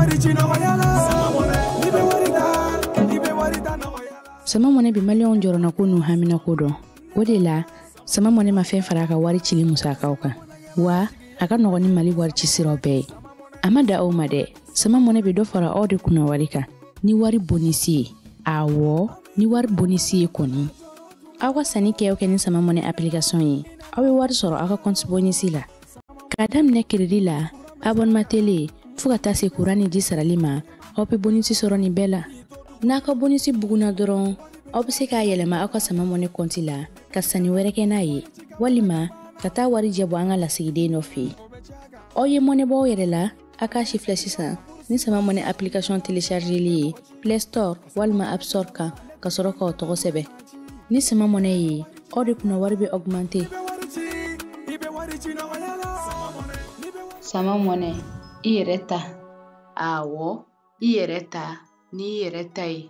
Wari ci nɔgɔya la. N'i bɛ wari ta, i bɛ wari ta nɔgɔya la. Sama Mɔnɛ bɛ maliyɛnw jɔrɔnako n'u haminako dɔn. O de la, Sama Mɔnɛ ma fɛn fara a ka wari cili musakaw kan, wa a ka nɔgɔn ni Mali wari ci siraw bɛɛ ye. A ma da aw ma dɛ, Sama Mɔnɛ bɛ dɔ fara aw de kunna wari kan ni wari bonisi ye. Awɔ, ni wari bonisi ye kɔni. Aw ka sanni kɛ o kɛ ni Sama Mɔnɛ application ye, aw bɛ wari sɔrɔ aw ka compte bonisi la. K'a daminɛ crédit la, abonnement télé, fo ka taa se courant ni ji sarali ma, aw bɛ bonisi sɔrɔ nin bɛɛ la. N'a ka bonisi bugunna dɔrɔn, aw bɛ se k'a yɛlɛma aw ka Sama Mɔnɛ compte la ka sanni wɛrɛ kɛ n'a ye, walima ka taa wari jɛ bɔ an ka lasigiden dɔ fɛ yen. Aw ye mɔnɛ bɔ aw yɛrɛ la, a k'a si filɛ sisan ni Sama Mɔnɛ application téléchargeli ye Play Store walima App Store kan, ka sɔrɔ k'aw tɔgɔ sɛbɛn. Ni Sama Mɔnɛ ye, aw de kunna wari bɛ augmenter. Sama Mɔnɛ, i yɛrɛ ta. Awɔ, i yɛrɛ ta n'i yɛrɛ ta ye.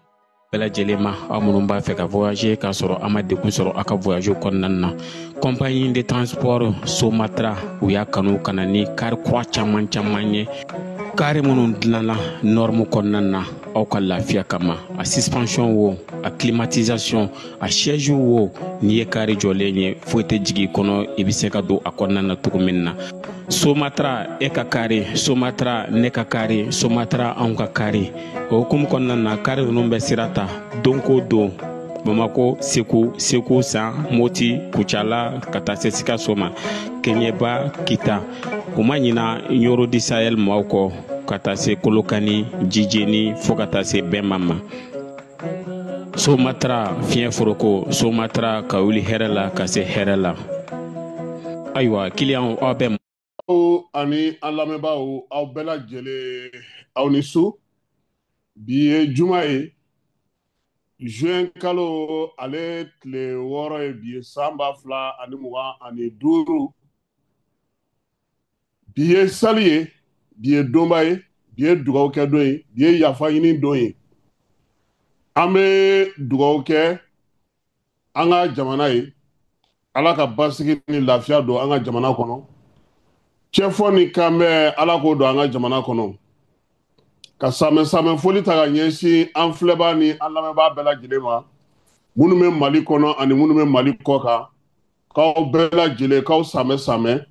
Bɛɛ lajɛlen ma, aw minnu b'a fɛ ka voyager k'a sɔrɔ a ma degun sɔrɔ aw ka voyage kɔnɔna na, compagnie de transport Somatra, u y'a kanu ka na ni car kura caman caman ye, car minnu dilanna norme kɔnɔna na aw ka lafiya kama. A suspension wo, a climatisation, a siège wo, n'i ye car jɔlen ye, foyi tɛ jigin i kɔnɔ, i bɛ se ka don a kɔnɔna na cogo min na. Somatra, e ka car, Somatra, ne ka car, Somatra, anw ka car. O hukumu kɔnɔna na, car ninnu bɛ sira ta don ko don Bamako, Segu, Segu San, Moti, Kucala, ka taa se Sikaso ma, Keɲeba, Kita. U ma ɲina Ɲoro di Sahel maaw kɔ, ka taa se Kolokani, Jijeni, fo ka taa se Bɛnma ma. Somatra, fiɲɛ foroko, Somatra, ka wuli hɛrɛ la ka se hɛrɛ la. Ayiwa, kiliyanw, aw bɛ Aw ani an lamɛnbaaw, aw bɛɛ lajɛlen, aw ni su. Bi ye juma ye, juin kalo ale tile 6 ye bi ye, san 2025. Bi ye sali ye, bi ye donba ye, bi ye dugawu kɛ don ye, bi ye yafa ɲini don ye. An bɛ dugawu kɛ an ka jamana ye, Ala ka basigi ni lafiya don an ka jamana kɔnɔ. Cɛfɔ ni kanbɛn, Ala k'o don an ka jamana kɔnɔ. Ka samɛ samɛ foli ta ka ɲɛsin an filɛbaa ni an lamɛnbaa bɛɛ lajɛlen ma, minnu bɛ Mali kɔnɔ ani minnu bɛ Mali kɔ kan, k'aw bɛɛ lajɛlen k'aw samɛ samɛ,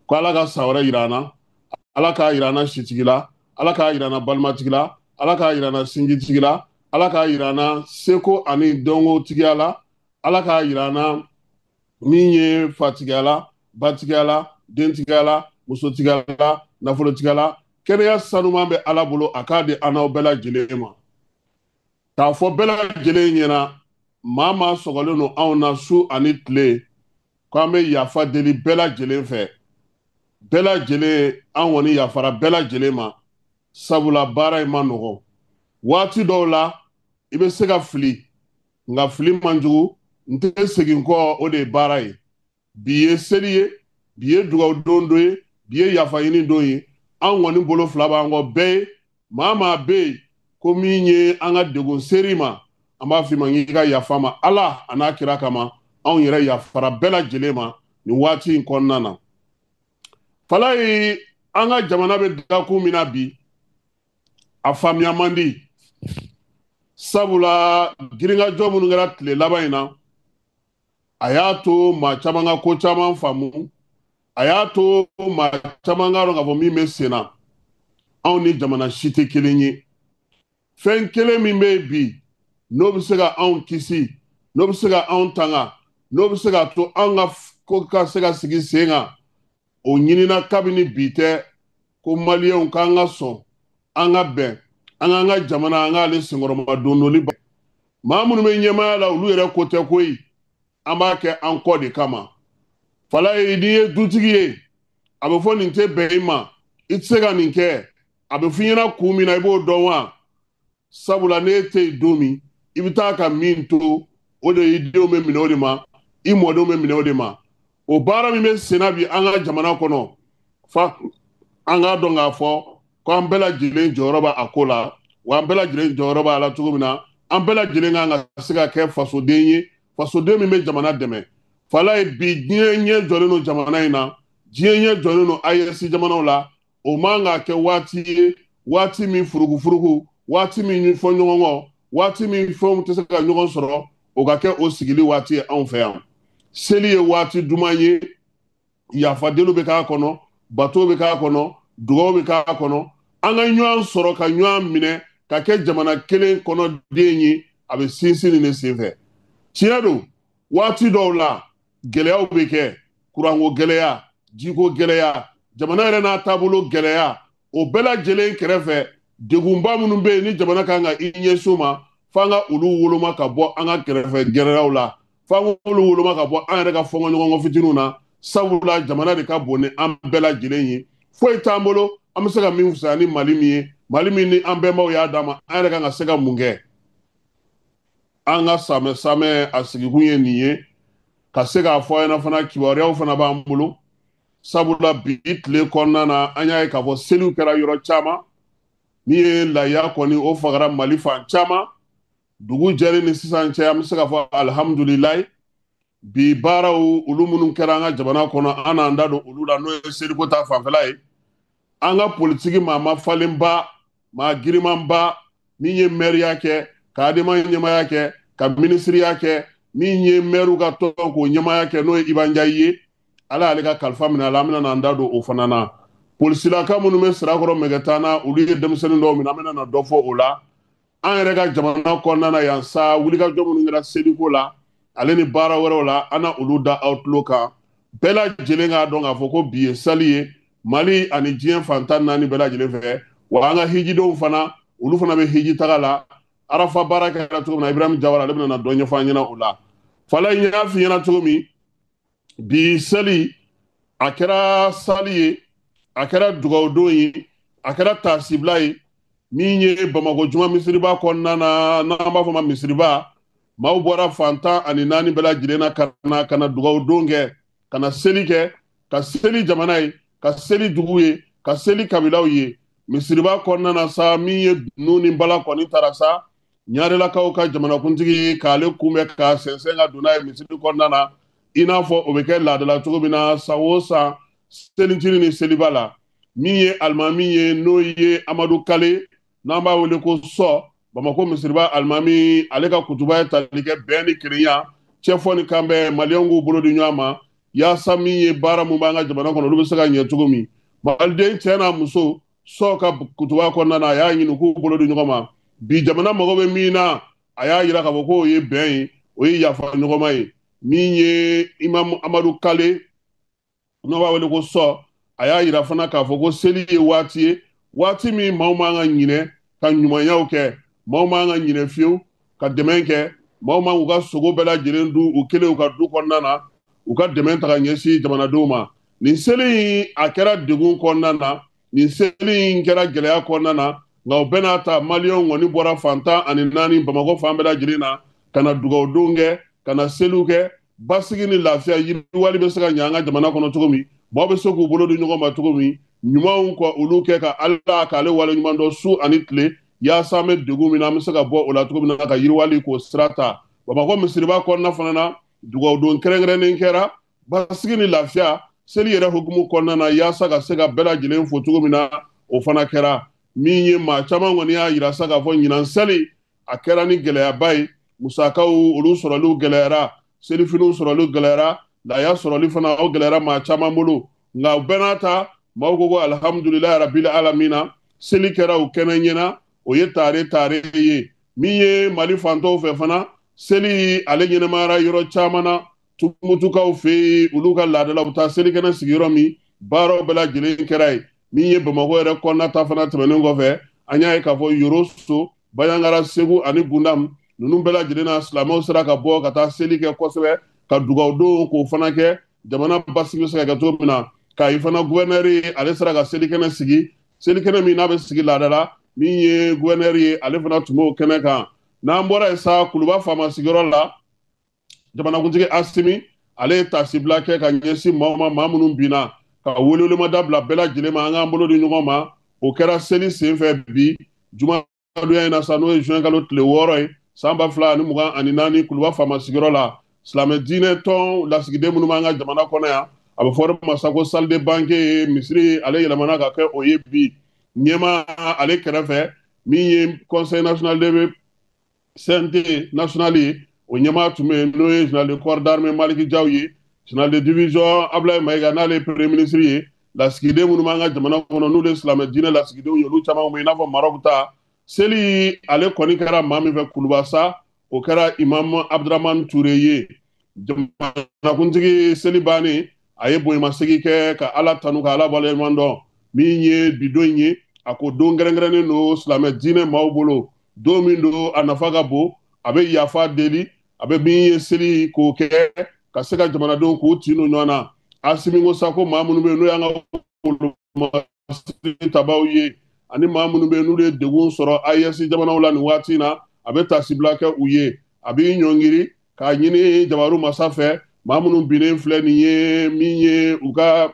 ko Ala ka san wɛrɛ yira an na, Ala k'a yira an na sitigi la, Ala k'a yira an na balimatigi la, Ala k'a yira an na sinjitigi la, Ala k'a yira an na seko ani dɔnkotigiya la, Ala k'a yira an na min ye fatigiya la, batigiya la, dentigiya la, musotigiya la, nafolotigiya la. Kɛnɛya sanuman bɛ Ala bolo, a k'a di an n'aw bɛɛ lajɛlen ma. K'a fɔ bɛɛ lajɛlen ɲɛna, maa maa sɔgɔlen don anw na su ani tile, k'an bɛ yafa deli bɛɛ lajɛlen fɛ. Bɛɛ lajɛlen, an kɔni yafara bɛɛ lajɛlen ma, sabula baara in ma nɔgɔn. Waati dɔw la, i bɛ se ka fili, nka fili man jugu, n tɛ segin kɔ, o de ye baara ye. Bi ye seli ye, bi ye dugawu don dɔ ye, bi ye yafa ɲini don ye. An kɔni bolo fila b'an kɔ bɛɛ ye. Maa maa bɛ yen ko min ye an ka degun seri ma, an b'a f'i ma k'i ka yafa ma Ala a n'a kira kama. Anw yɛrɛ yafara bɛɛ lajɛlen ma nin waati in kɔnɔna na. Falayi, an ka jamana bɛ dakun min na bi, a faamuya man di, sabula girinkajɔ minnu kɛra tile laban in na, a y'a to maa caman ka ko caman faamu, a y'a to maa caman k'a dɔn k'a fɔ min bɛ sen na, anw ni jamana si tɛ kelen ye. Fɛn kelen min bɛ yen bi, n'o bɛ se ka anw kisi, n'o bɛ se ka anw tanga, n'o bɛ se ka to anw ka ko ka se ka sigi sen kan, o ɲinina kabini bi tɛ, ko maliyɛnw k'an ka sɔn, an ka bɛn, an k'an ka jamana, an k'ale senkɔrɔma dondoli ba. Maa minnu bɛ ɲɛmaaya la, olu yɛrɛ ko tɛ koyi, an b'a kɛ an kɔ de kama. Falayi, n'i ye dutigi ye, a bɛ fɔ nin tɛ bɛn i ma, i tɛ se ka nin kɛ, a bɛ f'i ɲɛna kun min na, i b'o dɔn wa? Sabula n'e tɛ yen don min, i bɛ taa ka min to, o de y'i denw bɛ minɛ o de ma, i mɔdenw bɛ minɛ o de ma. O baara min bɛ senna bi an ka jamana kɔnɔ, fa an k'a dɔn k'a fɔ ko an bɛɛ lajɛlen jɔyɔrɔ b'a a ko la, wa an bɛɛ lajɛlen jɔyɔrɔ b'a la cogo min na, an bɛɛ lajɛlen kan ka se ka kɛ fasoden ye, fasoden min bɛ jamana dɛmɛ. Falayi, bi diɲɛ ɲɛ jɔlen don jamana in na, diɲɛ ɲɛ jɔlen don AES jamanaw la, o man ka kɛ waati ye Waati min furugufurugu, waati min fɔ ɲɔgɔn kɔ, waati min fɛnw tɛ se ka ɲɔgɔn sɔrɔ, o ka kɛ o sigili waati ye anw fɛ yan. Seli ye waati duman ye, yafadeliw bɛ k'a kɔnɔ, bato bɛ k'a kɔnɔ, dugaw bɛ k'a kɔnɔ. An ka ɲɔgɔn sɔrɔ ka ɲɔgɔn minɛ ka kɛ jamana kelen kɔnɔ den ye, a bɛ sinsin nin de senfɛ. Tiɲɛ don, waati dɔw la gɛlɛyaw bɛ kɛ, kuranko gɛlɛya, jiko gɛlɛya, jamana yɛrɛ n'a taabolo gɛlɛya, o bɛɛ lajɛlen kɛrɛfɛ degunba minnu bɛ yen ni jamana kan ka i ɲɛsin o ma, f'an ka olu woloma ka bɔ an ka kɛrɛfɛ gɛlɛyaw la, f'an k'olu woloma ka bɔ an yɛrɛ ka fɔnkɔɲɔgɔnkɔ fitininw na, sabula jamana de ka bon ni an bɛɛ lajɛlen ye. Foyi t'an bolo an bɛ se ka min fisaya ni Mali min ye, Mali min ni an bɛnbaw y'a d'an ma, an yɛrɛ kan ka se ka mun kɛ? An ka samɛ samɛ a sigikun ye nin ye, ka se k'a fɔ an ɲɛna fana kibaruyaw fana b'an bolo, sabula bi tile kɔnɔna na an y'a ye k'a fɔ seliw kɛra yɔrɔ caman. Min ye laya kɔni o fagara Mali fan caman. Dugu jɛlen ni sisan cɛ, an bɛ se k'a fɔ alihamudulilayi, bi baaraw olu minnu kɛra an ka jamana kɔnɔ, an n'an da don olu la, n'o ye seliko ta fanfɛla ye. An ka politiki maa ma falenba, maa girimanba, min ye mɛriya kɛ, ka ADEMA ɲɛmaaya kɛ, ka minisiriya kɛ, min ye mɛriw ka tɔn k'o ɲɛmaaya kɛ, n'o ye Iba Ndiaye ye, Ala y'ale ka kalifa minɛ a la, an bɛna n'an da don o fana na. Polisilaka minnu bɛ Sirakɔrɔ Mɛgɛtan na, olu ye denmisɛnnin dɔw minɛ, an bɛna na dɔ fɔ o la. An yɛrɛ ka jamana kɔnɔna na yan sa, wulikajɔ minnu kɛra seliko la, ale ni baara wɛrɛw la, an na olu da aw tulo kan. Bɛɛ lajɛlen k'a dɔn k'a fɔ ko bi ye sali ye Mali ani diɲɛ fan 14 bɛɛ lajɛlen fɛ. Wa an ka hijidenw fana, olu fana bɛ hiji taga la. Arafa baara kɛra cogo min na, Ibrahim Jawara ale bɛna na dɔ ɲɛfɔ an ɲɛna o la. Fala in y'a f'i ɲɛna cogo min, bi seli a kɛra sali ye, a kɛra dugawudon ye, a kɛra taasibila ye. Min ye Bamakɔ juma misiriba kɔnɔna na, n'an b'a fɔ ma misiriba, maaw bɔra fan 14 bɛɛ lajɛlen na ka na dugawudon kɛ, ka na seli kɛ, ka seli jamana ye, ka seli dugu ye, ka seli kabilaw ye. Misiriba kɔnɔna na sa, min ye dunun ni bala kɔni taara sa, Ɲarelakaw ka jamanakuntigi k'ale kunbɛn ka sɛnsɛn ka don n'a ye misiri kɔnɔna na, i n'a fɔ o bɛ kɛ laadala cogo min na san o san selicini ni seliba la. Min ye alimami ye, n'o ye Amadu Kale, n'an b'a wele ko Sɔ, Bamakɔ misiriba alimami, ale ka kutuba ye tali kɛ bɛn ni kelenya, cɛfɔ ni kanbɛn, maliyɛnw k'u bolo di ɲɔgɔn ma, yaasa min ye baara mun b'an ka jamana kɔnɔ, olu bɛ se ka ɲɛ cogo min. Maliden cɛ n'a muso, Sɔ ka kutuba kɔnɔna na, a y'a ɲini k'u bolo di ɲɔgɔn ma. Bi jamana mago bɛ min na, a y'a yira k'a fɔ k'o ye bɛn ye, o ye yafa ɲɔgɔnma ye. Min ye Imam Amadu Kale, n'o b'a wele ko Sɔ, a y'a yira fana k'a fɔ ko seli ye waati ye, waati min maaw man ka ɲinɛ ka ɲumanyaw kɛ, maaw man ka ɲinɛ fiyewu ka dɛmɛ kɛ, maaw man k'u ka sogo bɛɛ lajɛlen dun u kelen u ka du kɔnɔna na, u ka dɛmɛ ta ka ɲɛsin jamanadenw ma. Nin seli in a kɛra degun kɔnɔna na, nin seli in kɛra gɛlɛya kɔnɔna na, nka o bɛɛ n'a ta maliyɛnw kɔni bɔra fan 14 Bamakɔ fan bɛɛ lajɛlen na ka na dugawudon kɛ, ka na seliw kɛ. Basigi ni lafiya yiriwali bɛ se ka ɲɛ an ka jamana kɔnɔ cogo min, maaw bɛ se k'u bolo di ɲɔgɔn ma cogo min, ɲumanw ka olu kɛ ka Ala k'ale wale ɲuman dɔn su ani tile, yaasa an bɛ degun min na an bɛ se ka bɔ o la cogo min na ka yiriwali k'o sira ta. Bamakɔ misiriba kɔnɔna fana na, dugawudon kɛrɛnkɛrɛnnen kɛra basigi ni lafiya seli yɛrɛ hukumu kɔnɔna na, yaasa ka se ka bɛɛ lajɛlen fo cogo min na, o fana kɛra. Min ye maa caman kɔni y'a yira sa k'a fɔ ɲinan seli a kɛra ni gɛlɛyaba ye, musakaw olu sɔrɔliw gɛlɛyara, selifiniw sɔrɔli gɛlɛyara, laya sɔrɔli fana o gɛlɛyara maa caman bolo. Nka o bɛɛ n'a ta, maaw ko ko alihamudulilayi rabili alamina, seli kɛra o kɛnɛ ɲɛna, o ye tare tare ye. Min ye Mali fantɔw fɛ fana, seli ale ɲɛnɛmayara yɔrɔ caman na, Tumutukaw fɛ yen, olu ka laadala u bɛ taa selikɛnɛ sigi yɔrɔ min, baaraw bɛɛ lajɛlen kɛra yen. Min ye Bamakɔ yɛrɛ kɔnɔna ta fana tɛmɛnen kɔfɛ, an y'a ye k'a fɔ Yoroso, Banjagara, Segu ani Gundam, ninnu bɛɛ lajɛlen na silamɛw sera ka bɔ ka taa seli kɛ kosɛbɛ, ka dugawudon k'o fana kɛ, jamana basigi bɛ se ka kɛ cogo min na. Kayi fana guvɛnɛri ale sera ka selikɛnɛ sigi, selikɛnɛ min n'a bɛ sigi laada la, min ye guvɛnɛri ye ale fana tun b'o kɛnɛ kan. N'an bɔra yen sa, Kuluba faama sigiyɔrɔ la, jamanakuntigi Asimi ale ye taasibila kɛ ka ɲɛsin maaw ma, maa minnu binna, ka welewelemada bila bɛɛ lajɛlen ma, an k'an bolo di ɲɔgɔn ma. O kɛra seli senfɛ bi jumadonya in na sa, n'o ye juin kalo tile 6 ye san 2024, Kuluba faama sigiyɔrɔ la. Silamɛ diinɛ tɔn lasigiden minnu b'an ka jamana kɔnɔ yan, a bɛ fɔ o ma sa ko salle de banque ye, misiri ale yɛlɛmana ka kɛ o ye bi. ɲɛmaa ale kɛrɛfɛ, min ye Conseil national de CNT national ye, o ɲɛmaa tun bɛ yen, n'o ye général de corps d'armée Maliki Jaw ye, général de division Abdoulaye Maïga, n'ale ye premier ministre ye. Lasigiden minnu b'an ka jamana kɔnɔ, n'olu ye silamɛ diinɛ lasigidenw ye, olu caman bɛ yen, i n'a fɔ Maroc ta. Seli ale kɔni kɛra maa min fɛ Kuluba sa, o kɛra Imam Abdurahmane Touré ye. Jamanakuntigi seli bannen, a ye bonyamasegin kɛ ka Ala tanu, ka Ala waleɲuman dɔn. Min ye bi don in ye, a ko don kɛrɛnkɛrɛnnen don silamɛ diinɛ maaw bolo, don min don a nafa ka bon. A bɛ yafa deli, a bɛ min ye seli k'o kɛ ka se ka jamanadenw k'u tin don ɲɔgɔn na. Asimi ko sa ko maa minnu bɛ yen, n'o y'an ka wolomasiri tabaw ye, ani maa minnu bɛ yen, n'olu ye degun sɔrɔ AES jamanaw la nin waati in na, a bɛ taasibila kɛ u ye. A b'i ɲɔngiri k'a ɲini jabaru masa fɛ, maa minnu binnen filɛ nin ye, min ye u ka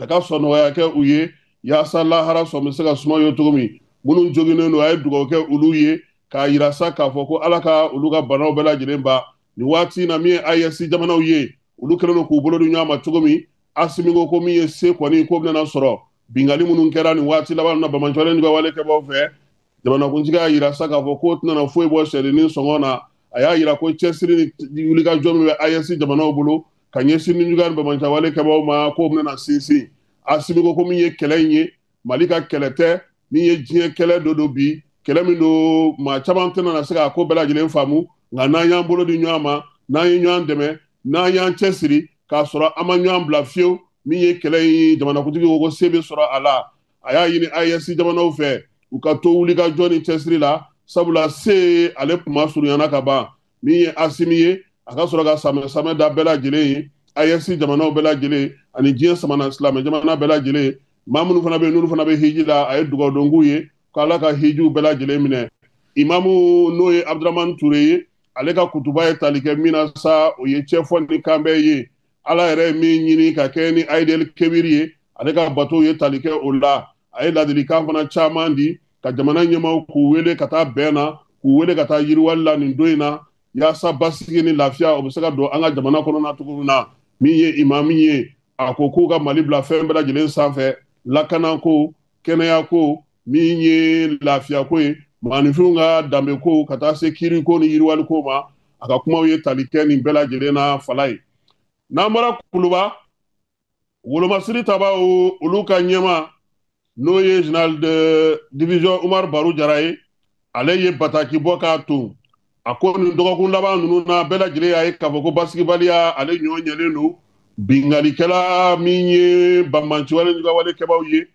a ka sɔnɔgɔya kɛ u ye, yaasa lahara sɔn bɛ se ka suma ye cogo min. Minnu joginnen don, a ye dugawu kɛ olu ye k'a yira sa k'a fɔ ko Ala ka olu ka banaw bɛɛ lajɛlen ban nin waati in na. Min ye AES jamanaw ye, olu kɛlen don k'u bolo di ɲɔgɔn ma cogo min. Asimi ko min ye se kɔni ko bɛna sɔrɔ binkanni minnu kɛra nin waati laban na Bamakɔ ni ka wale kɛbaaw fɛ, jamanakuntigi y'a yira sa k'a fɔ k'o tɛna foyi bɔ sɛdennin sɔngɔ na. A y'a yira ko cɛsiri ni wulikajɔ min bɛ AES jamanaw bolo ka ɲɛsin ni juguya ni Bamakɔ wale kɛbaaw ma, k'o bɛna sinsin. Asimi ko min ye kɛlɛ in ye, Mali ka kɛlɛ tɛ, min ye diɲɛ kɛlɛ dɔ don bi, kɛlɛ min don maa caman tɛna se k'a ko bɛɛ lajɛlen faamu, nka n'an y'an bolo di ɲɔgɔn ma, n'an ye ɲɔgɔn dɛmɛ, n'an y'an cɛsiri k'a sɔrɔ an ma ɲɔgɔn bila fiyewu, min ye kɛlɛ in, jamanakuntigi ko se bɛ sɔrɔ a la. A y'a ɲini AES jamanaw fɛ u ka to wulikajɔ ni cɛsiri la, sabula se ale kuma surunyana ka ban. Min ye Asimi ye, a ka sɔrɔ ka samɛ samɛ da bɛɛ lajɛlen ye, AES jamanaw bɛɛ lajɛlen ani diɲɛ samana silamɛ jamana bɛɛ lajɛlen. Maa minnu fana bɛ yen, n'olu fana bɛ hiji la, a ye dugawu don k'u ye k'Ala ka hijiw bɛɛ lajɛlen minɛ. Imamu n'o ye Abdurahmane Touré ye, ale ka kutuba ye tali kɛ min na sa, o ye cɛfɔ ni kanbɛn ye. Ala yɛrɛ ye min ɲini ka kɛ ni Aidel Kebiri ye, ale ka bato ye tali kɛ o la. A ye ladilikan fana caman di ka jamana ɲɛmaaw k'u wele ka taa bɛn na, k'u wele ka taa yiriwali la nin don in na, yaasa basigi ni lafiya o bɛ se ka don an ka jamana kɔnɔna cogo min na. Min ye imamu ye, a ko k'u ka Mali bila fɛn bɛɛ lajɛlen sanfɛ, lakanako, kɛnɛyako, min ye lafiyako ye, maaninfinw ka danbeko, ka taa se kiiriko ni yiriwaliko ma. A ka kumaw ye tali kɛ nin bɛɛ lajɛlen na fala ye. N'an bɔra Kuluba, wolomasiri tabaw olu ka ɲɛma, n'o ye général de division Umar Baru Jara ye, ale ye bataki bɔ k'a ton. A ko nin dɔgɔkun laban ninnu na, bɛɛ lajɛlen y'a ye k'a fɔ ko basigibaliya ale ɲɔ ɲɛlen don. Binkannikɛla min ye banbanciwale juguwale kɛbaaw ye,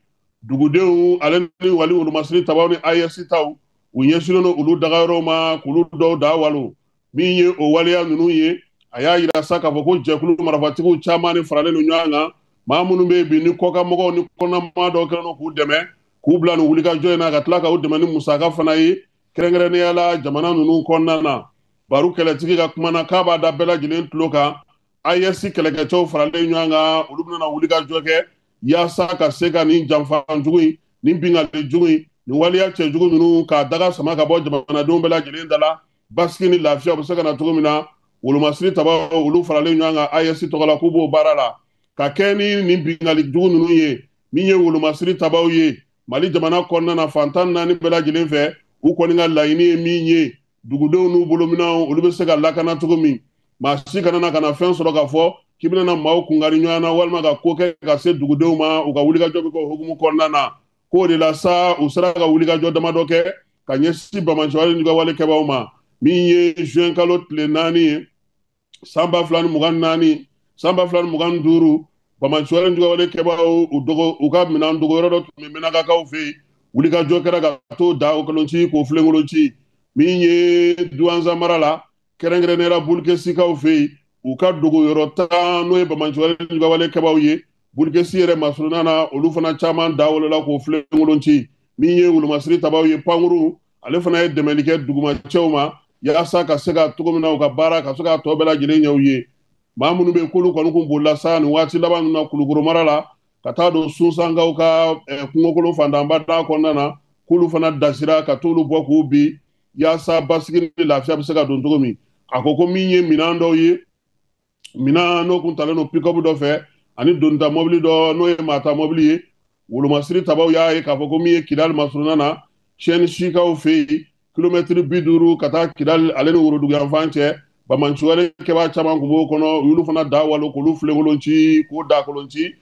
dugudenw ale ni wali wolomasiri tabaw ni AES taw, u ɲɛsinnen don olu dagayɔrɔw ma k'olu dɔw da walo. Min ye o waleya ninnu ye, a y'a yira sa k'a fɔ ko jɛkulu marafatigiw caman ni faralen don ɲɔgɔn kan, maa minnu bɛ yen bi ni kɔkanmɔgɔw ni kɔnɔmaa dɔw kɛlen don k'u dɛmɛ k'u bila nin wulikajɔ in na, ka tila k'u dɛmɛ ni musaka fana ye, kɛrɛnkɛrɛnnenya la jamana ninnu kɔnɔna na. Baru kɛlɛtigi ka kuma na k'a b'a da bɛɛ lajɛlen tulo kan, AES kɛlɛkɛcɛw faralen ɲɔgɔn kan, olu bɛna wulikajɔ kɛ yaasa ka se ka nin janfanjugu in, nin binkanni jugu in, nin waleya cɛjugu ninnu k'a daga sama ka bɔ jamanadenw bɛɛ lajɛlen da la. Basigi ni lafiya bɛ se ka na cogo min na, wolomasiri tabaw olu faralen ɲɔgɔn kan AES tɔgɔ la k'u b'o baara la ka kɛ ni nin binkanni jugu ninnu ye. Min ye wolomasiri tabaw ye Mali jamana kɔnɔna na, fan 14 bɛɛ lajɛlen fɛ, u kɔni ka laɲini ye min ye, dugudenw n'u bolominɛnw olu bɛ se ka lakana cogo min, maa si kana na ka na fɛn sɔrɔ k'a fɔ k'i bɛna na maaw kungari ɲɔgɔn na, walima ka ko kɛ ka se dugudenw ma, u ka wulikajɔ bɛ kɛ o hukumu kɔnɔna na. K'o de la sa, u sera ka wulikajɔ damadɔ kɛ ka ɲɛsin Bamakɔ ni wale kɛbaaw ma. Min ye juin kalo tile 4 ye san 2024, san 2025, Bamakɔ ni wale kɛbaaw u dogo u ka minɛn dogoyɔrɔ dɔ tun bɛ Mɛnakakaw fɛ yen, wulikajɔ kɛra ka t'o da o kolon ci k'o filenkolon ci. Min ye Duwanza mara la, kɛrɛnkɛrɛnnenya la Bulikesikaw fɛ yen, u ka dogoyɔrɔ 10, n'o ye Bamakɔ ni wale kɛbaaw ye, Bulikesi yɛrɛ masurunna na, olu fana caman da wolola k'o filenkolon ci. Min ye wolomasiri tabaw ye, pankuru ale fana ye dɛmɛli kɛ dugumacɛw ma yaasa ka se ka cogo min na u ka baara ka se k'a tɔ bɛɛ lajɛlen ɲɛ u ye. Maa minnu bɛ yen k'olu kɔni kun bolila sa nin waati laban ninnu na Kulukoro mara la ka taa don Sunsankaw ka kungokolon fantanba da kɔnɔna na, k'olu fana dasira ka t'olu bɔ k'u bin yaasa basigi ni lafiya bɛ se ka don cogo min. A ko ko min ye minɛn dɔw ye, minɛn n'o kun talen don pick-up dɔ fɛ ani donita mɔbili dɔ, n'o ye maata mɔbili ye, Wolomasiri tabaw y'a ye k'a fɔ ko min ye Kidali masurunna na siyɛni sikaw fɛ yen kilomɛtiri 50 ka taa Kidali ale ni woroduguyanfan cɛ, bamanciwale kɛbaa caman tun b'o kɔnɔ, u y'olu fana da walo k'olu filenkolon ci, k'o dakolon ci.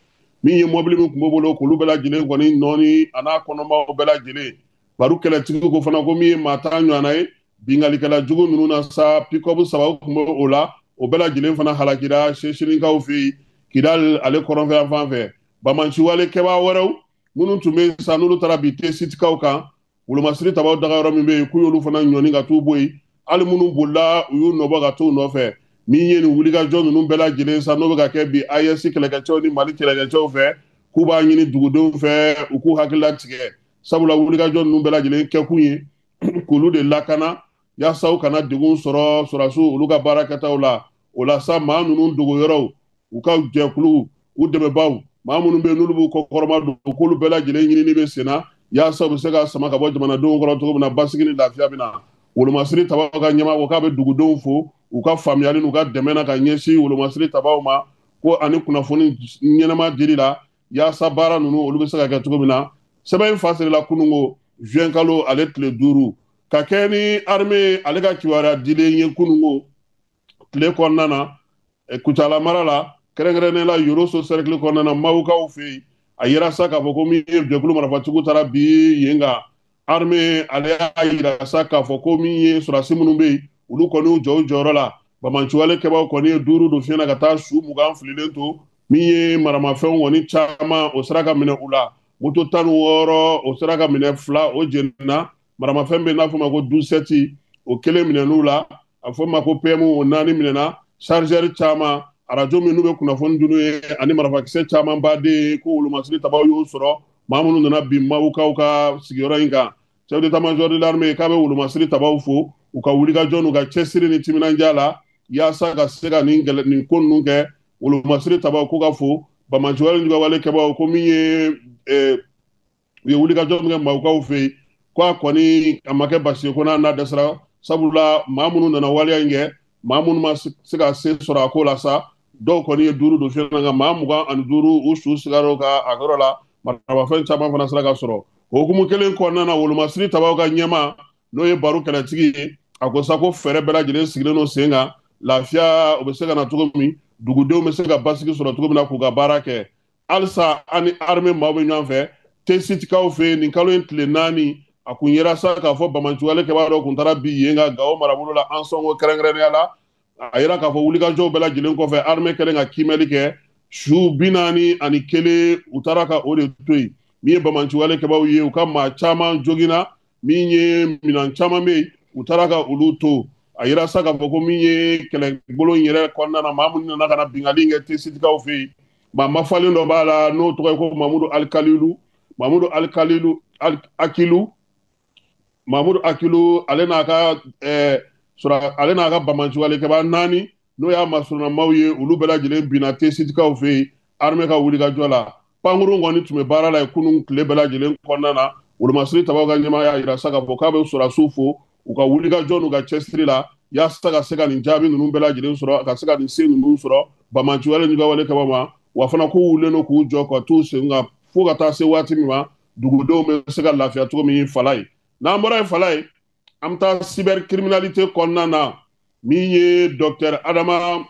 Min ye mɔbili min tun b'o bolo, k'olu bɛɛ lajɛlen kɔni nɔɔni a n'a kɔnɔmaw bɛɛ lajɛlen. Baru kɛlɛtigi ko fana ko min ye maa 10 ɲɔgɔnna ye binkalikɛla jugu ninnu na sa, pick-up 3 tun bɛ o la, o bɛɛ lajɛlen fana halakira Sesinikaw fɛ yen Kidali ale kɔrɔnfɛ fan fɛ. Bamanciwale kɛbaa wɛrɛw minnu tun bɛ yen sa, n'olu taara bi Tesitikaw kan, wolomasiri tabaw dagayɔrɔ min bɛ yen, k'u y'olu fana ɲɔni ka t'u bɔ yen. Hali minnu bolila, u y'u nɔbɔ ka t'u nɔfɛ. Min ye nin wulikajɔ ninnu bɛɛ lajɛlen sa, n'o bɛ ka kɛ bi AES kɛlɛkɛcɛw ni Mali kɛlɛkɛcɛw fɛ, k'u b'a ɲini dugudenw fɛ u k'u hakili latigɛ, sabula wulikajɔ ninnu bɛɛ lajɛlen kɛkun ye k'olu de lakana yaasa u kana degun sɔrɔ sɔrɔdasiw olu ka baara kɛtaw la. O la sa, maa ninnu dogoyɔrɔw, u ka jɛkulu, u dɛmɛbaaw, maa minnu bɛ yen n'olu b'u kɔkɔrɔma don, k'olu bɛɛ lajɛlen ɲinini bɛ sen na yaasa u bɛ se ka sama ka bɔ jamanadenw kɔrɔ cogo min na, basigi ni lafiya bɛ na. Wolomasiri tabaw ka ɲɛmaa ko k'a bɛ dugudenw fo u ka faamuyali n'u ka dɛmɛ na ka ɲɛsin wolomasiri tabaw ma, ko ani kunnafoni ɲɛnama dili la yaasa baara ninnu olu bɛ se ka kɛ cogo min na. Sɛbɛn in fasirila kununko juin kalo ale tile 5, ka kɛ ni armée ale ka kibaruya dilen ye kununko tile kɔnɔna na Kucala mara la, kɛrɛnkɛrɛnnenya la Yoroso cercle kɔnɔna na, Mawukaw fɛ yen. A yira sa k'a fɔ ko min ye jɛkulu marifatigiw taara bi yen kan, armée ale y'a yira sa k'a fɔ ko min ye sɔrɔdasi minnu bɛ yen, olu kɔni y'u jɔ u jɔyɔrɔ la. Bamanciwale kɛbaaw kɔni ye 5 don fiɲɛ na ka taa su 20 fililen to. Min ye maramafɛnw kɔni caman, o sera ka minɛ u la. Moto 16 o sera ka minɛ, 2 o jenina. Maramafɛn bɛ n'a fɔ ma ko 17, o kelen minɛn'u la. A fɔ ma ko PM, o 4 minɛna. Chargeur caman, arajo min n'u bɛ kunnafoni dun ye, ani marifakisɛ caman baden, ko wolomasiri tabaw y'o sɔrɔ maa minnu nana bin Mawukaw ka sigiyɔrɔ in kan. Chef d'état-major de l'armée k'a bɛ wolomasiri tabaw fo u ka wulikajɔ n'u ka cɛsiri ni timinandiya la yaasa ka se ka nin ko ninnu kɛ. Wolomasiri tabaw ko ka fo bamanciwale juguwale kɛbaaw ko min ye u ye wulikajɔ min kɛ Mawukaw fɛ yen, ko a kɔni a ma kɛ basi ye, ko n'a dɛsɛra, sabula maa minnu nana waleya in kɛ, maa minnu ma se ka se sɔrɔ a ko la sa, dɔw kɔni ye 5 don fiɲɛ na, nka maa 25 u su sigar'o ka a yɔrɔ la, maramafɛn caman fana sera ka sɔrɔ. O hukumu kelen kɔnɔna na, wolomasiri tabaw ka ɲɛmaa n'o ye Baru kɛlɛtigi ye, a ko sa ko fɛɛrɛ bɛɛ lajɛlen sigilen don sen kan, lafiya o bɛ se ka na cogo min, dugudenw bɛ se ka basigi sɔrɔ cogo min na k'u ka baara kɛ. Halisa an ni armée maaw bɛ ɲɔgɔn fɛ Tesitikaw fɛ yen nin kalo in tile 4, a kun yera sa k'a fɔ bamanciwale kɛbaa dɔ kun taara bi yen ka Gawo marabolo la Ansɔngo kɛrɛnkɛrɛnnenya la. A yira k'a fɔ wulikajɔw bɛɛ lajɛlen kɔfɛ, armée kɛlen ka kiimɛli kɛ, su 41 u taara ka o de to yen. Min ye bamanciwale kɛbaaw ye, u ka maa caman joginna, min ye minɛn caman bɛ yen, u taara ka olu to. A yira sa k'a fɔ ko min ye kɛlɛbolo in yɛrɛ kɔnɔna na, maa minnu nana ka na binkanni kɛ Tesitikaw fɛ yen, maa mafalen dɔ b'a la n'o tɔgɔ ye ko Mamudu Alikalilu, Mamudu Alikalilu Akilu, Mamudu Akilu, ale n'a ka sɔrɔ ale n'a ka bamanciwale kɛbaa 4 n'o y'a masurunamaw ye, olu bɛɛ lajɛlen binna Tesitikaw fɛ yen armée ka wulikajɔ la. Pankurun kɔni tun bɛ baara la yen kunun tile bɛɛ lajɛlen kɔnɔna na. Wolomasiri tabaw ka ɲɛmaa y'a yira sa k'a fɔ k'a bɛ sɔrɔdasiw fo u ka wulikajɔ n'u ka cɛsiri la yaasa ka se ka nin jaabi ninnu bɛɛ lajɛlen sɔrɔ, ka se ka nin se ninnu sɔrɔ bamanciwale juguwale kɛbaa ma. Wa fana k'u wulilen don k'u jɔ ka t'u sen kan fo ka taa se waati min ma dugudenw bɛ se ka lafiya cogo min fala ye. N'an bɔra yen fala ye, an bɛ taa cybercriminalité kɔnɔna na. Min ye docteur Adama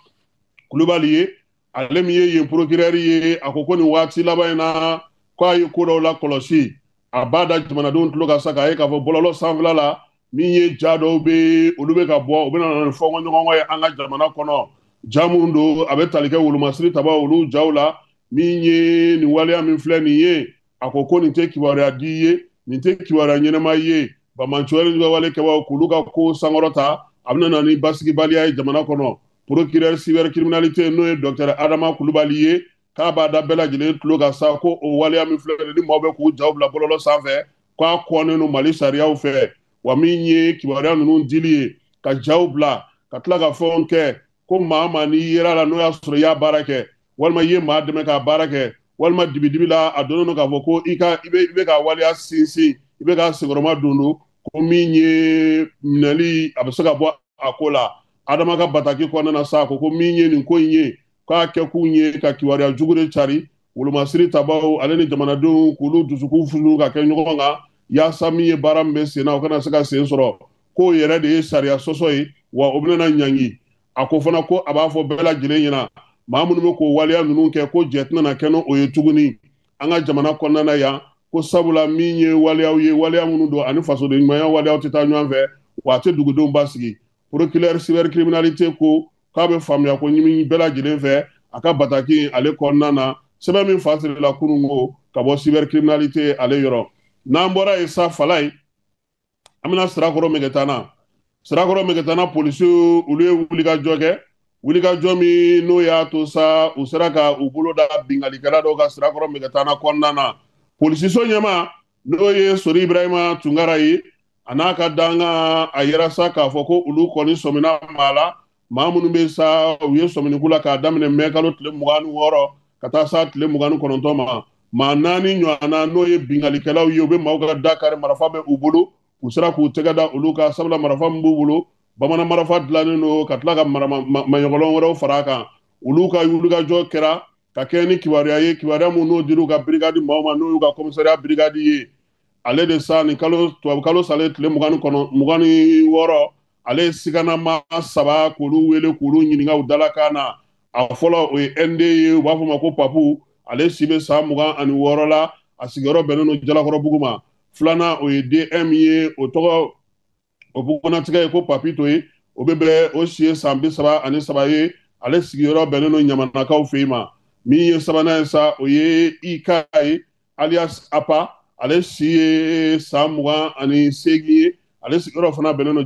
Kulubali ye, ale min ye yen procureur ye, a ko ko nin waati laban in na k'a ye ko dɔw lakɔlɔsi. A b'a da jamanadenw tulo kan sa k'a ye k'a fɔ bɔlɔlɔ sanfɛla la, min ye ja dɔw bɛ olu bɛ ka bɔ, u bɛ na ni fɔnkɔɲɔgɔnkɔ ye an ka jamana kɔnɔ. Ja minnu don, a bɛ tali kɛ wolomasiri tabaw olu jaw la. Min ye nin waleya min filɛ nin ye, a ko ko nin tɛ kibaruya di ye, nin tɛ kibaruya ɲɛnama ye. Bamanciwale juguwale kɛbaaw k'olu ka ko sankɔrɔta, a bɛna na ni basigibaliya ye jamana kɔnɔ. Procureur cybercriminalité n'o ye docteur Adama Kulubali ye, k'a b'a da bɛɛ lajɛlen tulo kan sa ko o waleya min filɛ nin ye, ni maaw bɛ k'u jaw bila bɔlɔlɔ sanfɛ, k'a kɔnnen don Mali sariyaw fɛ. Wa min ye kibaruya ninnu dili ye, ka jaw bila ka tila ka fɛnw kɛ, ko maa maa n'i yera la n'o y'a sɔrɔ i y'a baara kɛ, walima i ye maa dɛmɛ k'a baara kɛ, walima dibidibi la a donnen don k'a fɔ ko i ka i bɛ ka waleya sinsin, i bɛ ka senkɔrɔma don don, ko min ye minɛli a bɛ se ka bɔ a ko la. Adama ka bataki kɔnɔna na sa, ko min ye nin ko in ye, k'a kɛkun ye ka kibaruya jugu de cari, Wolomasiri tabaw ale ni jamanadenw k'olu dusukun funu ka kɛ ɲɔgɔn kan yaasa min ye baara min bɛ sen na o kana se ka sen sɔrɔ, k'o yɛrɛ de ye sariya sɔsɔ ye, wa o bɛna ɲangi. A ko fana ko a b'a fɔ bɛɛ lajɛlen ɲɛna, maa minnu bɛ k'o waleya ninnu kɛ, ko jɛ tɛna kɛ n'o ye tuguni an ka jamana kɔnɔna na yan, ko sabula min ye waleyaw ye, waleya minnu don ani fasoden ɲumanya waleyaw tɛ taa ɲɔgɔn fɛ, wa a tɛ dugudenw basigi. Procureur cybercriminalité ko k'a bɛ faamuya ko ɲimi bɛɛ lajɛlen fɛ a ka bataki ale kɔnɔna na, sɛbɛn min fa sirila kununko ka bɔ cybercriminalité ale yɔrɔ. N'an bɔra yen sa, Falaye, an bɛna Sirakɔrɔ Megetana. Sirakɔrɔ Megetana polisiw, olu ye wulikajɔ kɛ, wulikajɔ min n'o y'a to sa u sera ka u bolo da binkalikɛla dɔw ka Sirakɔrɔ Megetana kɔnɔna na. Polisiso ɲɛmaa n'o ye Sori Ibrahima Tunkara ye, a n'a ka dangan, a yɛrɛ sa k'a fɔ ko olu kɔni sɔmina maa la, maa minnu bɛ sa u ye sɔminiku la k'a daminɛ mɛ kalo tile 26 ka taa sa tile 29 ma. Maa 4 ɲɔgɔnna n'o ye binkalikɛlaw ye, u bɛ maaw ka da kari, marifa bɛ u bolo, u sera k'u tɛgɛ da olu kan, sabula marifa min b'u bolo, bamanan marifa dilannen don ka tila ka maɲɔgɔlɔn wɛrɛw fara a kan. Olu ka wulikajɔ kɛra ka kɛ ni kibaruya ye, kibaruya mun n'o dir'u ka brigade maaw ma, n'o y'u ka commissariat brigade ye. Ale de sa nin kalo tubabu kalo salen tile 26, ale ye siganama 3 k'olu wele k'olu ɲininka u dalakan na. A fɔlɔ o ye ND ye, u b'a fɔ ma ko Papu, ale si bɛ san 26 la, a sigiyɔrɔ bɛnnen don Jalakɔrɔbugu ma. Filanan o ye DM ye, o tɔgɔ o bugunnatigɛ ye ko Papito ye, o bɛ bɛn o si ye san 33 ye, ale sigiyɔrɔ bɛnnen don Ɲamanakaw fɛ yen ma. Min ye sabanan ye sa, o ye IK ye, alias Apa, ale si ye san 28 ye, ale sigiyɔrɔ fana bɛnnen don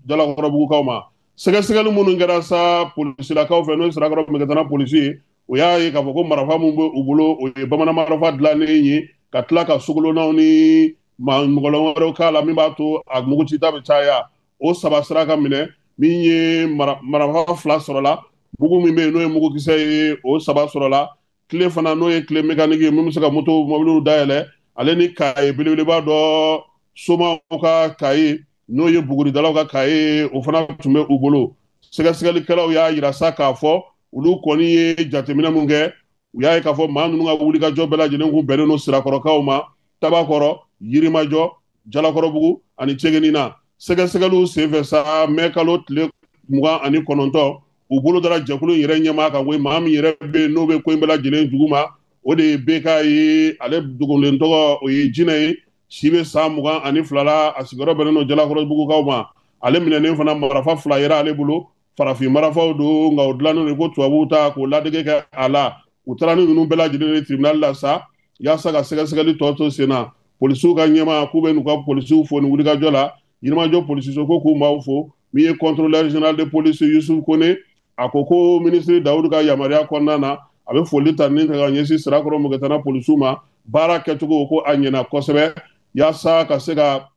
Jalakɔrɔbugukaw ma. Sɛgɛsɛgɛli minnu kɛra sa polisilakaw fɛ, n'o ye Sirakɔrɔ Megetana polisi ye, o y'a ye k'a fɔ ko marifa min bɛ u bolo, o ye bamanan marifa dilannen ye, ka tila ka sogolonnaw ni mɔgɔlɔn wɛrɛw k'a la min b'a to a mugucita bɛ caya. O 3 sera ka minɛ, min ye marifa 2 sɔrɔla, mugu min bɛ yen n'o ye mugukisɛ ye, o 3 sɔrɔla, tile fana n'o ye tile mécanique ye min bɛ se ka moto mɔbiliw dayɛlɛ, ale ni kaye belebeleba dɔ, somaw ka kaye n'o ye buguridalaw ka kaye, o fana tun bɛ u bolo. Sɛgɛsɛgɛlikɛlaw y'a yira sa k'a fɔ olu kɔni ye jateminɛ mun kɛ, u y'a ye k'a fɔ maa ninnu ka wulikajɔ bɛɛ lajɛlen kun bɛnnen don Sirakɔrɔkaw ma, Tabakɔrɔ, Yirimajɔ, Jalakɔrɔbugu ani Cegenina. Sɛgɛsɛgɛliw senfɛ sa, mɛ kalo tile 29, u bolo dara jɛkulu in yɛrɛ ɲɛmaa kan, ko maa min yɛrɛ bɛ yen n'o bɛ ko in bɛɛ lajɛlen duguma, o de ye BK ye, ale dogolen tɔgɔ o ye Jinɛ ye, si bɛ san 22 la, a sigiyɔrɔ bɛnnen don Jalakɔrɔbugukaw ma. Ale minɛnen fana marifa 2 yera ale bolo, farafin marifaw don, nka o dilannen don ko tubabuw ta k'o ladege kɛ a la. U taara ni ninnu bɛɛ lajɛlen ye tribunal la sa, yaasa ka sɛgɛsɛgɛli tɔ to sen na. Polisiw ka ɲɛmaa k'u bɛ n'u ka polisiw fo nin wulikajɔ la. Yirimajɔ polisiso ko k'u m'aw fo. Min ye contrôleur général de police Yusuf Kone, a ko ko ministre Dawudu ka yamaruya kɔnɔna na, a bɛ foli ta ni ka ɲɛsin Sirakɔrɔ Megetana polisiw ma, baara kɛcogo ko a ɲɛna kosɛbɛ, yaasa ka se ka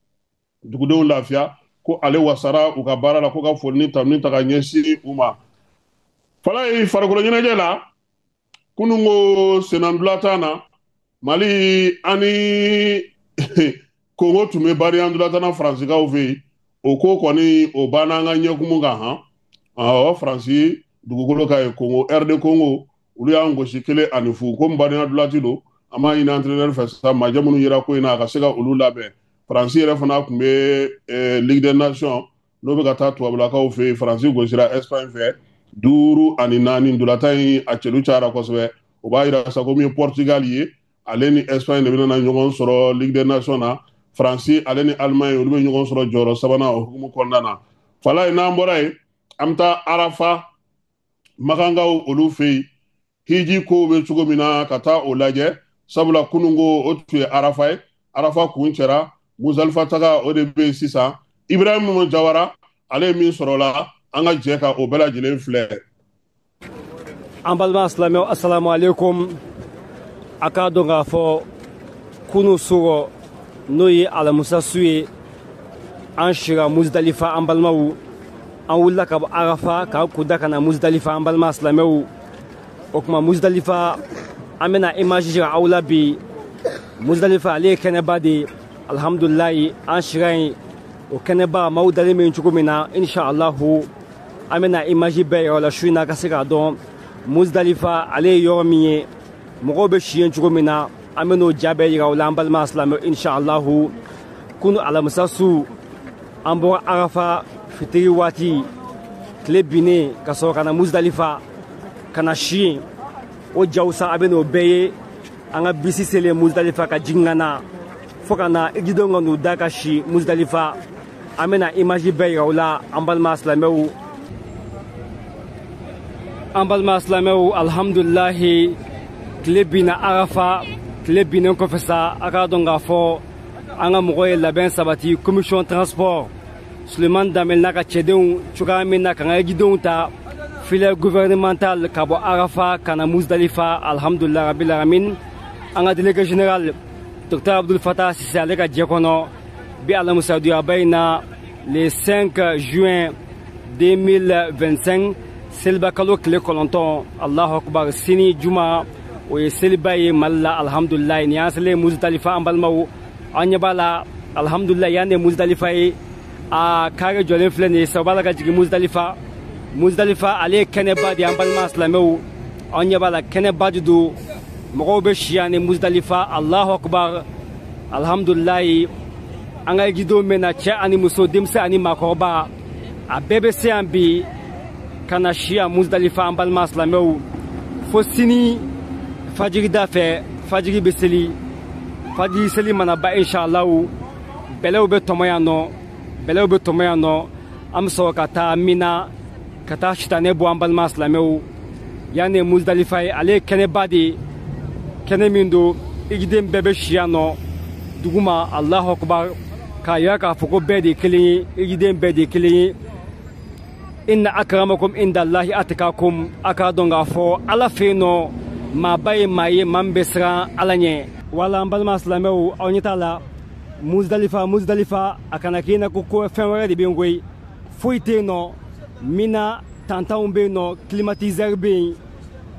dugudenw lafiya, ko ale wasara u ka baara la, ko ka foli ni tanuni ta ka ɲɛsin u ma. Falaye, farikolo ɲɛnajɛ la, kununko sennantolatan na, Mali ani Kongo tun bɛ badenya ntolatan na Faransikaw fɛ yen. O ko kɔni o banna an ka ɲɛkumu kan han. Awɔ, Faransi dugukolo ka ye Kongo, RD Congo, olu y'an gosi 1-0. Komi badenya ntolati don, an b'a ɲini entraîneur fɛ sisan, majɛ minnu yera ko in na, a ka se ka olu labɛn. Faransi yɛrɛ fana tun bɛ Ligue des Nations n'o bɛ ka taa tubabulakaw fɛ yen. Faransi gosira Espagne fɛ 5-4. Ntolatan in a cɛlu cayara kosɛbɛ. O b'a yira sa ko min ye Portugal ye, ale ni Espagne de bɛna ɲɔgɔn sɔrɔ Ligue des Nations na. Faransi ale ni Allemagne, olu bɛ ɲɔgɔn sɔrɔ jɔyɔrɔ sabanan o hukumu kɔnɔna na. Falaye, n'an bɔra yen, an bɛ taa Arafa Makankaw olu fɛ yen, hiji kow bɛ cogo min na, ka taa o lajɛ, sabula kununko o tun ye Arafa ye. Arafa kun cɛra, Muzalifa taga o de bɛ yen sisan. Ibrahim Jawara, ale ye min sɔrɔ la, an ka jɛ ka o bɛɛ lajɛlen filɛ. An balima silamɛw, asalamu aleykum. A k'a dɔn k'a fɔ kunu sɔgɔ n'o ye alamusa su ye, an sira Muzdalifa. An balimaw, an wulila ka bɔ Arafa k'an kunda ka na Muzdalifa. An balima silamɛw, o tuma Muzdalifa, an bɛna image jira aw la bi. Muzdalifa ale ye kɛnɛba de ye. Alhamdulilayi, an sira yen, o kɛnɛba maaw dalen bɛ cogo min na, inshallahu an bɛna image bɛɛ yira aw la su in na, ka se k'a dɔn Muzdalifa ale ye yɔrɔ min ye. Mɔgɔw bɛ si yen cogo min na, an bɛ n'o ja bɛɛ yira u la, an balima silamɛw, inshallahu. Kunu alamisa su, an bɔra Arafa fitiri waati, tile binnen, ka sɔrɔ ka na Muzdalifa ka na si yen. O jaw sa, a bɛ n'o bɛɛ ye. An ka bisi selen Muzdalifa ka jigin ka na fo ka na ijidenw ka n'u da ka si Muzdalifa. An bɛna image bɛɛ yira u la, an balima silamɛw. An balima silamɛw, alhamdulilahi, tile binna Arafa. Tile binnen kɔfɛ sa, a k'a dɔn k'a fɔ an ka mɔgɔw ye labɛn sabati, commission transport Suleiman Danbele n'a ka cɛdenw, cogoya min na k'an ka ejidenw ta filière gouvernementale ka bɔ Arafa ka na Muzdalifa. Alhamdulilahi rabbil alamin. An ka délégué général Docteur Abdul Fattah Sise, ale ka jɛ kɔnɔ bi alamusaduyaba in na, le 5 juin 2025, seliba kalo tile 9, Allahu akbar, sini juma, o ye seliba ye Mali la. Alhamdulilayi, nin y'an selen Muzdalifa, an balimaw. An ɲɛ b'a la, alhamdulilayi, yan de Muzdalifa ye. A kare jɔlen filɛ nin ye sa, o b'a la ka jigin Muzdalifa. Muzdalifa, ale ye kɛnɛba de ye, an balima silamɛw. An ɲɛ b'a la, kɛnɛba de don, mɔgɔw bɛ si yan ni Muzdalifa. Allahu akbar, alhamdulilayi. An ka jidenw bɛ na, cɛ ani muso, denmisɛn ani maakɔrɔba, a bɛɛ bɛ se yan bi ka na si yan Muzdalifa, an balima silamɛw, fo sini fajirida fɛ. Fajiri bɛ seli, fajiri seli mana ban, inshallahu, bɛlɛw bɛ tɔmɔ yan nɔ, bɛlɛw bɛ tɔmɔ yan nɔ. An bɛ sɔrɔ ka taa Mina ka taa sitanɛ bɔ, an balima silamɛw. Yan de ye Muzdalifa ye, ale ye kɛnɛba de ye, kɛnɛ min don ijiden bɛɛ bɛ si yan nɔ duguma. Allahu akbar, k'a yira k'a fɔ ko bɛɛ de ye kelen ye, ijiden bɛɛ de ye kelen ye. Inna akramakum indallahi atqakum. A k'a dɔn k'a fɔ Ala fɛ yen nɔ, maaba ye maa ye, maa min bɛ siran Ala ɲɛ. Wala an balima silamɛw, aw ɲɛ t'a la, Muzdalifa, Muzdalifa, a kana k'i na ko fɛn wɛrɛ de bɛ yen koyi, foyi tɛ yen nɔ. Mina tantanw bɛ yen nɔ, climatiseur bɛ yen,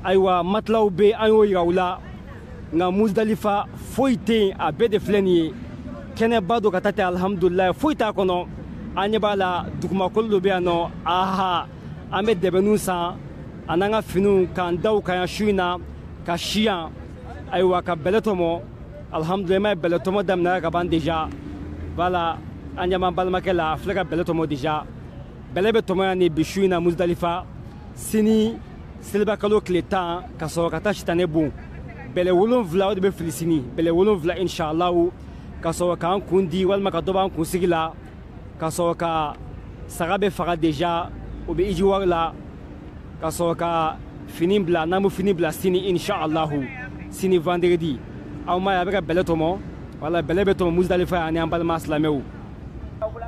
ayiwa, matelaw bɛ yen, an y'o yira u la. Nka Muzdalifa foyi tɛ yen, a bɛɛ de filɛ nin ye, kɛnɛba don ka taa ten. Alhamdulilayi, foyi t'a kɔnɔ. An ɲɛ b'a la, dugumakolo dɔ bɛ yan nɔ. Aha, an bɛ dɛbɛnniw san a n'an ka finiw k'an da u kan yan su in na ka si yan, ayiwa, ka bɛlɛ tɔmɔ. Alhamdulilayi, ma ye bɛlɛ tɔmɔ daminɛra ka ban déjà. Voilà, an ɲɛ b'an balimakɛ la, a filɛ ka bɛlɛ tɔmɔ déjà. Bɛlɛ bɛ tɔmɔ yan ni bi su in na Muzdalifa. Sini seliba kalo tile 10, ka sɔrɔ ka taa sitanɛ bon. Bɛlɛ 7, o de bɛ fili sini, bɛlɛ 7, inshallahu, ka sɔrɔ k'an kun di walima ka dɔ b'an kunsigi la, ka sɔrɔ ka saga bɛ faga déjà, o bɛ iji wari la, ka sɔrɔ ka fini bila, n'an bɛ fini bila sini, inshallahu, sini vendredi. Aw ma ye, a bɛ ka bɛlɛ tɔmɔ. Wala bɛlɛ bɛ tɔmɔ Muzdalifa ani an balima silamɛw.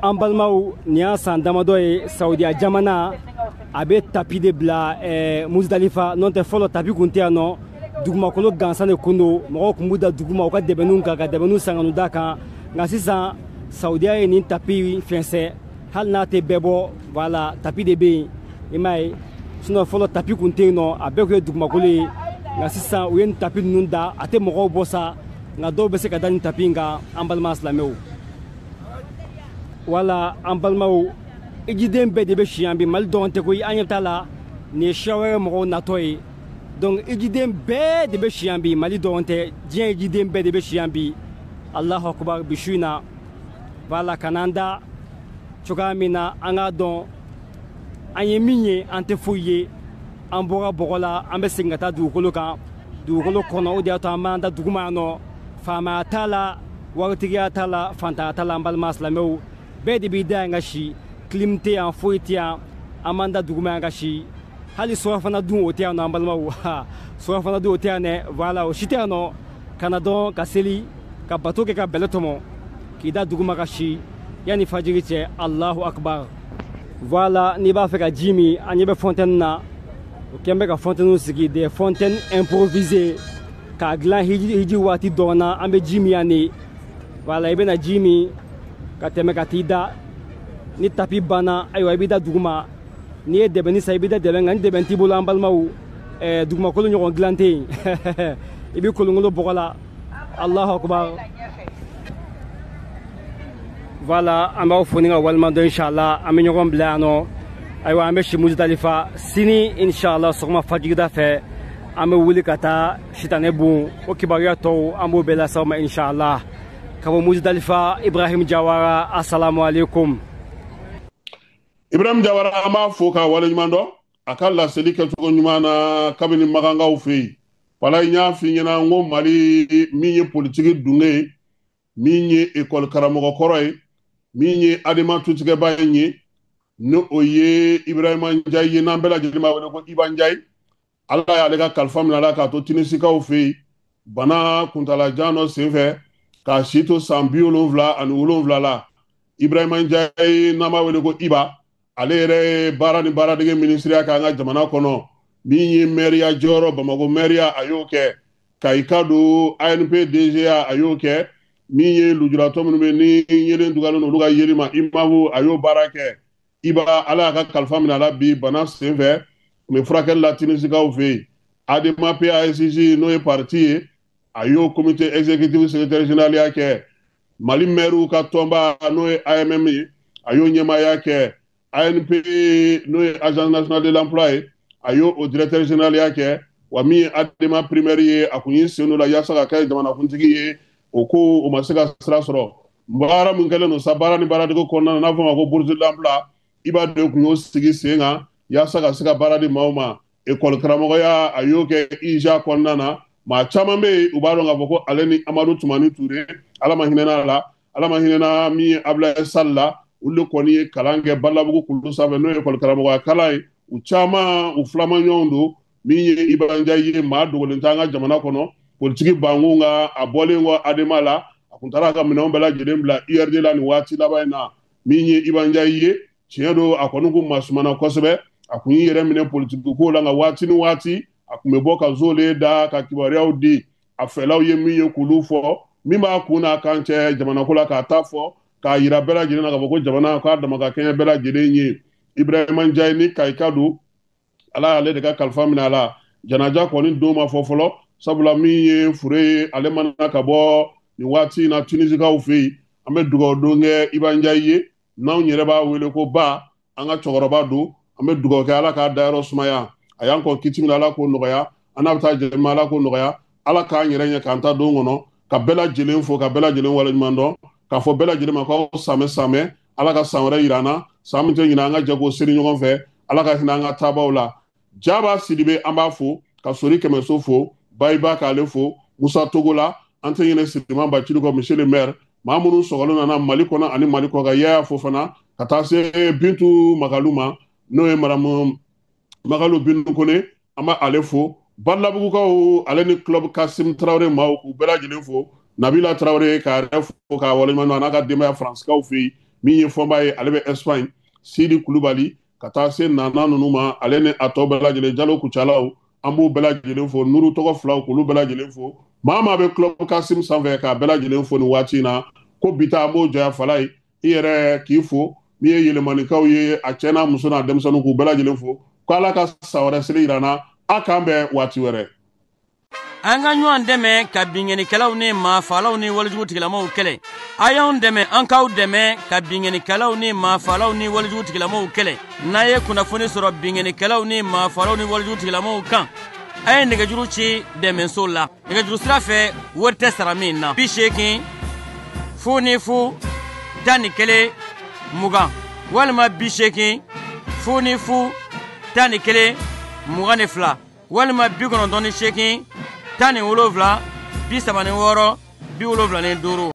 An balimaw, nin y'a san damadɔ ye, Saudiya jamana a bɛ tapis de bila Muzdalifa. N'o tɛ, fɔlɔ tapis kun tɛ yan nɔ, dugumakolo gansan de kun don, mɔgɔw kun b'u da duguma u ka dɛbɛnniw kan, ka dɛbɛnniw san ka n'u da kan. Nka sisan Saudiya ye nin tapis fɛnsɛ, hali n'a tɛ bɛɛ bɔ. Voilà, tapis de bɛ yen, i m'a ye. Sinon fɔlɔ tapis kun tɛ yen nɔ, a bɛɛ kun ye dugumakolo ye. Nka sisan u ye nin tapis ninnu da, a tɛ mɔgɔw bɔ sa, nka dɔw bɛ se ka da nin tapis in kan, an balima silamɛw. Wala an balimaw, ijiden bɛɛ de bɛ si yan bi, Mali dɔrɔn tɛ koyi. An ɲɛ t'a la, nin ye siya wɛrɛ mɔgɔw natɔ ye. Donc ijiden bɛɛ de bɛ si yan bi, Mali dɔrɔn tɛ, diɲɛ ijiden bɛɛ de bɛ si yan bi. Allahu akbar, bi su in na. Voilà, ka n'an da cogoya min na, an k'a dɔn an ye min ye, an tɛ foyi ye. An bɔra bɔgɔ la, an bɛ segin ka taa dugukolo kan, dugukolo kɔnɔ. O de y'a to an b'an da duguma yan nɔ. Faamaya t'a la, waritigiya t'a la, fantanya t'a la, an balima silamɛw, bɛɛ de b'i da yan ka si. Clim tɛ yan, foyi tɛ yan, an b'an da duguma yan ka si. Hali surafana dun o tɛ yan nɔ, an balimaw, surafana dun o tɛ yan dɛ. Voilà, o si tɛ yan nɔ. Ka na dɔrɔn ka seli, ka bato kɛ, ka bɛlɛ tɔmɔ, k'i da duguma ka si yanni fajiri cɛ. Allahu akbar. Voilà, n'i b'a fɛ ka ji min, an ɲɛ bɛ fontaine na, o kɛn bɛ ka fontaine sigi, des fontaines improvisées k'a dilan hiji waati dɔrɔn na. An bɛ ji min yan de. Voilà, i bɛna ji min ka tɛmɛ ka t'i da. Ni tapis banna, ayiwa, i b'i da duguma. N'i ye dɛbɛnni san, i b'i da dɛbɛn kan. Ni dɛbɛn t'i bolo, an balimaw, dugumakolo ɲɔgɔn dilan tɛ yen, i b'i kolonkolon bɔgɔ la. Allahu akbar. Voilà, an b'aw fo ni ka walima dɔn. Inshallah, an bɛ ɲɔgɔn bila yan nɔ. Ayiwa, an bɛ si Muzdalifa sini, inshallah, sɔgɔma fajigida fɛ. An bɛ wuli ka taa sitanɛ bon, o kibaruya tɔw an b'o bɛɛ las'aw ma inshallah. Ka bɔ Muzidalifa, Ibrahim Jawara, assalamu alaikum. Ibrahim Jawara, an b'a fo k'a waleɲuman dɔn a ka laseli kɛcogo ɲuman na kabini Makankaw fɛ yen. Wala n y'a f'i ɲɛna n ko Mali min ye politiki dunge ye, min ye ekɔli karamɔgɔ kɔrɔ ye, min ye Adema tutigɛba in ye, ni o ye Ibrahima Njayi ye, n'an bɛɛ lajɛlen b'a wele ko Iba Njayi. Ala y'ale ka kalifa minɛ a la k'a to Tunisikaw fɛ yen bana kuntalajan dɔ senfɛ k'a si to san 77 la. Ibrahima Njayi, n'an b'a wele ko Iba, ale yɛrɛ ye baara ni baaradege minisiriya kɛ an ka jamana kɔnɔ. Min ye mɛriya jɔyɔrɔ, Bamakɔ mɛriya, a y'o kɛ. Kayika don ANP DGA, a y'o kɛ. Min ye lujuratɔ minnu bɛ ni yelen dugalen don olu ka yeli ma, IMAV, a y'o baara kɛ. Iba, Ala y'a ka kalifa minɛ a la bi bana senfɛ, tun bɛ furakɛli la Tunisikaw fɛ yen. ADEMA PASJ, n'o ye parti ye, a y'o comité exécutif secrétaire général ya kɛ. Mali maires ka tɔnba, n'o ye AMM ye, a y'o ɲɛmaaya kɛ. ANP, n'o ye Agence nationale de l'emploi ye, a y'o o directeur général ya kɛ. Wa min ye ADEMA primaire ye, a kun y'i sen don la yaasa ka kɛ jamanakuntigi ye, o ko o ma se ka sira sɔrɔ. Baara min kɛlen don sa baara ni baaradege kɔnɔna na, n'a fɔ ma ko bourse de l'emploi, Iba de kun y'o sigi sen kan yaasa ka se ka baara di maaw ma. Ekɔli karamɔgɔya, a y'o kɛ IJA kɔnɔna na. Maa caman bɛ yen, u b'a dɔn k'a fɔ ko ale ni Amadu Tumani Ture, Ala ma hinɛna a la, Ala ma hinɛna min ye Abulaye Sall la, olu de kɔni ye kalan kɛ Balabugu kulu sanfɛ, n'o ye ekɔli karamɔgɔya kalan ye. U caman u filamaɲɔgɔnw don. Min ye Iba Njayi ye, maa dogolen tɛ an ka jamana kɔnɔ politiki bankun kan. A bɔlen kɔ ADEMA la, a kun taara a ka minɛnw bɛɛ lajɛlen bila URD la nin waati laban in na. Min ye Iba Njayi ye, tiɲɛ don, a kɔni kun masumana kosɛbɛ, a kun y'i yɛrɛ minɛ politiki ko la, nka waati ni waati a kun bɛ bɔ ka zolen da ka kibaruyaw di, a fɛlaw ye min ye k'olu fɔ, min b'a kun n'a kan cɛ jamanako la k'a ta fɔ, k'a yira bɛɛ lajɛlen na k'a fɔ ko jamana k'a dama ka kɛɲɛ bɛɛ lajɛlen ye. Ibrahima Njayi ni Kayika don, Ala y'ale de ka kalifa minɛ a la. Janaja kɔni don ma fɔ fɔlɔ, sabula min ye fure ye, ale mana ka bɔ nin waati in na Tunisikaw fɛ yen. An bɛ dugawu don kɛ Iba Njayi ye, n'anw yɛrɛ b'a wele ko ba, an ka cɛkɔrɔba don. An bɛ dugawu kɛ Ala k'a dayɔrɔ sumaya, a y'an kɔn kiti min na, Ala k'o nɔgɔya, an n'a bɛ taa jɛma, Ala k'o nɔgɔya, Ala k'an yɛrɛ ɲɛ k'an ta don kɔnɔ, ka bɛɛ lajɛlen fo, ka bɛɛ lajɛlen waleɲuman dɔn, k'a fɔ bɛɛ lajɛlen ma k'aw samɛ samɛ, Ala ka san wɛrɛ yira an na, san min tɛ ɲinɛ an ka jɛ k'o seri ɲɔgɔn fɛ, Ala ka hinɛ an ka taabaw la. Jaba Sidibe, an b'a fo, ka Sori Kɛmɛso fo, Bayiba k'ale fo, Musa Togola, an tɛ ɲinɛ Siriman Bacili kɔ, monsieur le maire, maa minnu sɔgɔlen nana Mali kɔnɔ ani Mali kɔ kan, Yaya fo fana, ka taa se Bintu Makalu ma, n'o ye maramu Makalu Bintu Kone, an b'ale fo. Balabugukaw, ale ni club Kasim Traoré maaw, k'u bɛɛ lajɛlen fo. Nabila Traoré k'a yɛrɛ fo k'a waleɲuman dɔn, a n'a ka denbaya Faransikaw fɛ yen. Min ye Fɔnba ye, ale bɛ Espagne. Sidi Kulubali, ka taa se Nana ninnu ma, ale ni a tɔ bɛɛ lajɛlen, Jalo Kucalaw, an b'u bɛɛ lajɛlen fo. Nuru tɔgɔ filaw, k'olu bɛɛ lajɛlen fo. Maa maa bɛ club Kasim sanfɛ, k'a bɛɛ lajɛlen fo nin waati in na. Ko bi ta an b'o jɔya fala ye, i yɛrɛ k'i fo. Min ye yɛlɛmanikaw ye, a cɛ n'a muso n'a denmisɛnninw, k'u bɛɛ lajɛlen fo. Ko Ala ka san wɛrɛ seli yira an na, a k'an bɛn waati wɛrɛ. An ka ɲɔgɔn dɛmɛ ka binkannikɛlaw ni maafalaw ni walejugu tigilamaw kɛlɛ. A y'anw dɛmɛ, an k'aw dɛmɛ ka binkannikɛlaw ni maafalaw ni walejugu tigilamaw kɛlɛ. N'a ye kunnafoni sɔrɔ binkannikɛlaw ni maafalaw ni walejugu tigilamaw kan, a ye nɛgɛjuru ci dɛmɛso la. Nɛgɛjuru sira fɛ, wari tɛ sara min na. 80 00 11 20 walima 80 00 11 22 walima 98 17 36 75.